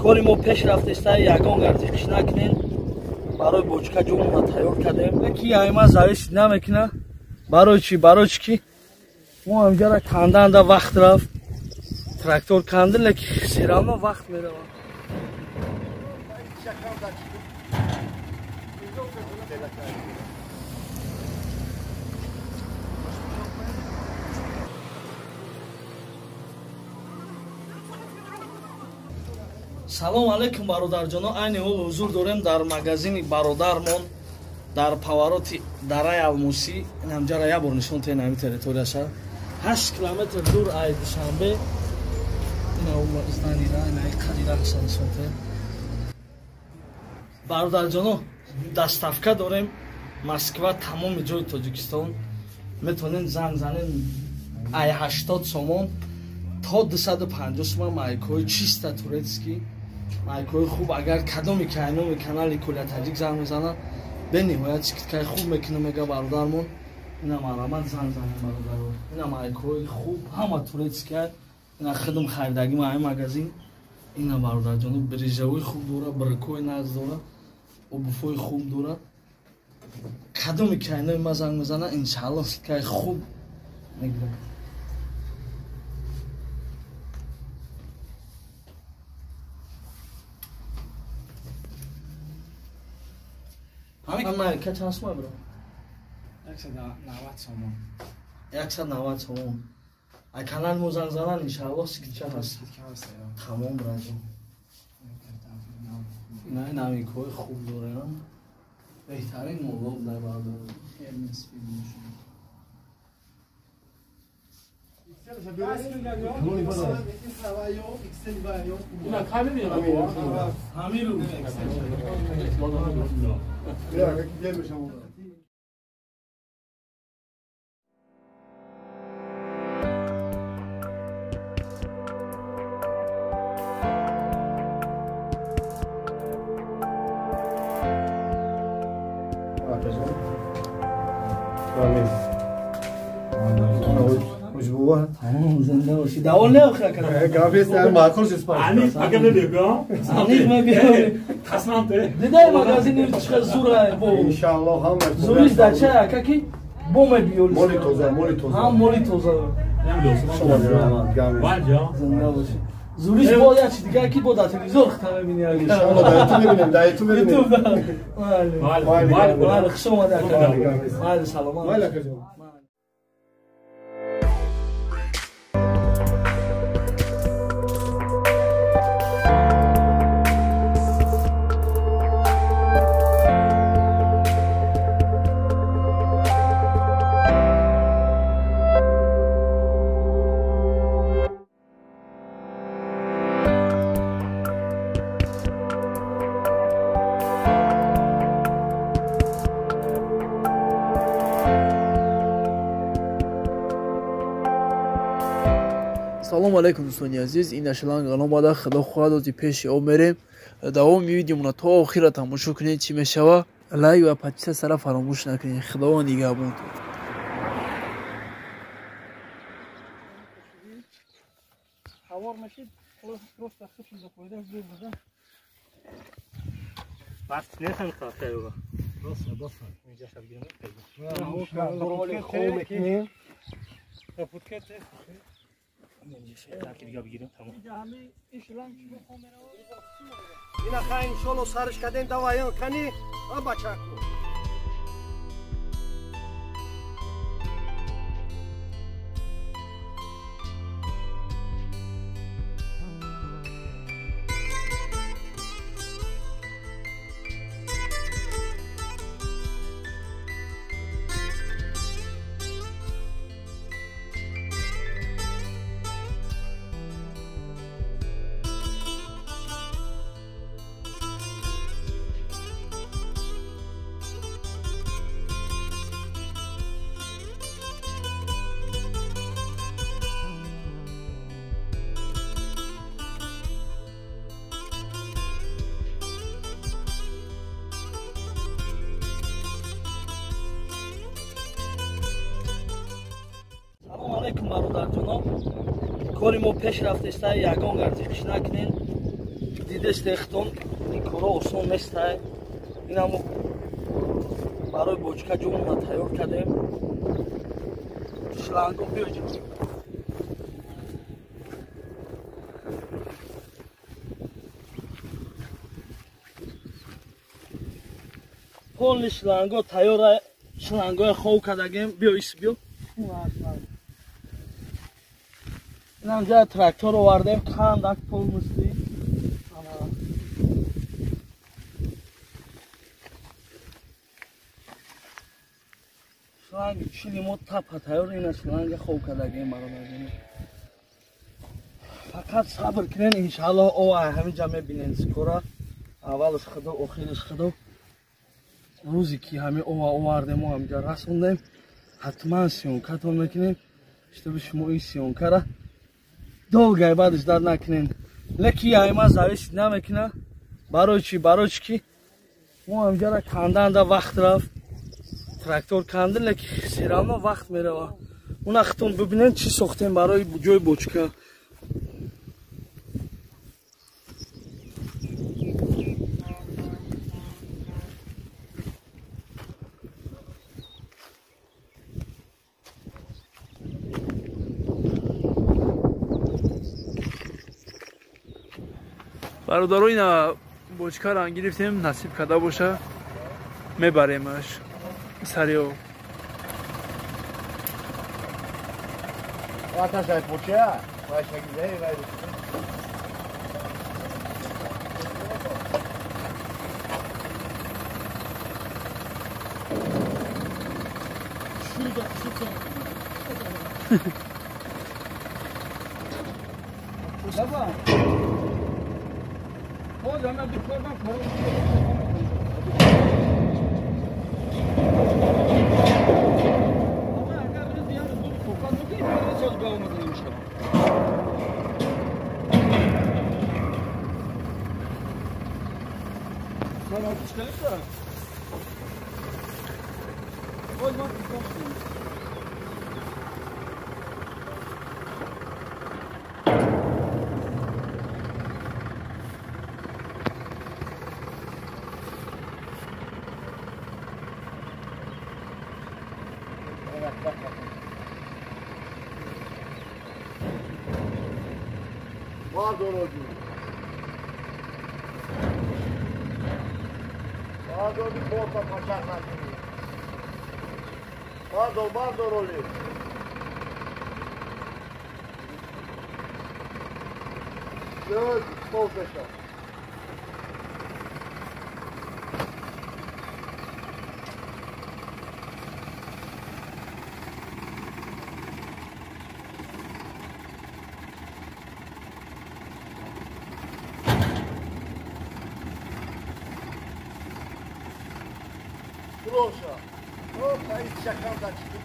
Кори мо пеш рафтеста, ягон гарзиқиш накунен. Барои бочка ҷумона тайёр кардем. Ки айма зависит намекуна. Барои чӣ? Барои чӣ ки мо ҳамҷара канданда вақт рафт. Трактор канди, лекин всё равно вақт меравад. Салом алейкум, бародарҷоно. Айни ҳол ҳузур дорем дар магазини бародармон дар повороти дараи Алмусӣ. Ин ҳамҷара як бор нишон тен ҳами территорияша. 8 километр дур ай Душанбе. Ина зданира, ина қадира нишон тен. Бародарҷоно, доставка дорем Москва, тамоми ҷои Тоҷикистон. Метавонед занг занед ай 80 сомон то 250 сомон, майкҳои чиста турецкий, майкҳои хуб. Агар кадоми кайноми канали Кулия Таҷик занг мезанад, бениҳоят скидкаи хуб мекунам, мега бародармон. Ина марҳамат, занг занед бародаро. Ина майкҳои хуб, ҳама турецкий. Ина хидм харидагӣ ма ай магазин. Ина бародарҷоно, брижавои хуб дора, брикои нағз дора, обуфои хуб дора. Кадоми кайноми ма занг мезанад, иншааллоҳ скидкаи хуб мегирад. Ҳамин майка чанд сомон, бро? 190 сомон. 190 сомон. Ай канал мо занг занан, иншааллоҳ скидка ҳаст. Тамом, браҷон. Ина навикҳои хуб дорам. Беҳтарин моло дар бародар. زنده باشی. دوال نه آخه کرد. گافیست معقول شد. اگه نمیگم. عمیق میگم. قسمت. دیدی مغازه چقدر زوره با. ان شاء الله هم. زوریش در چه اکاکی؟ بوم بیول. مولی توزه، مولی توزه. هم مولی توزه. شما زنده باشی. زوریش با یه چیز دیگه کی با در تلویزیون ختم می‌بینی. ان شاء الله در تو می‌بینیم، در تو می‌بینیم. بله بله بله. خوش اومدی اکا. بله سلام. بله اکا. Салом алейкум, дӯстони азиз. Ин шланг омада, худо хоҳад ози пеши об мерем. Давоми видеомона то охира тамошо кунед, чӣ мешава. Лайк ва подписатсияро фаромӯш накунед. Худованд нигаҳбонтон. Ҳавор мешид, просто худшон запоида зур буда. Бас нехам қафева. Просто просто. Инҷа шаб гирем. Хоб мекунем. Путкете. Ина хай иншолло сарш кардем, давай кани а бачаку. Алейкум, бародарҷоно. Кори мо пеш рафтеста, ягон гарзиқиш накунен. Дидестехтон ин коро осон нестай. Инамо барои бочка ҷомона тайёр кардем. Шланго биёҷ. Полный шланго тайёра, шлангои хов кардагем. Биё ис биё. Инам ҷа трактор овардем, кандак полностью. Шланги чили мо тапа тайёр, ина шланга хов кардагем бародарҷон. Фақат сабр кунен, иншааллоҳ ова ҳаминҷа мебинен скоро. Аввалаш худо, охираш худо. Рӯзе ки ҳами ова овардему ҳаминҷа расондем, ҳатман съёмкатон мекунем, чтобы шумо ин съёмкара долгай баъдаш дар накунен. Леки ҳайма зависит намекуна. Барои чӣ? Барои чӣ ки мо ҳаминҷара канданда вақт рафт. Трактор канди, леки всё равно вақт мерава. Уна хитон бибинен чӣ сохтем барои ҷои бочка. Бародаро, ина бочкаро гирифтем, насиб карда боша, мебаремаш сарио. Бардор оли. Göz sol peşe. Proşa. Hop, hiç şakan da çıktı.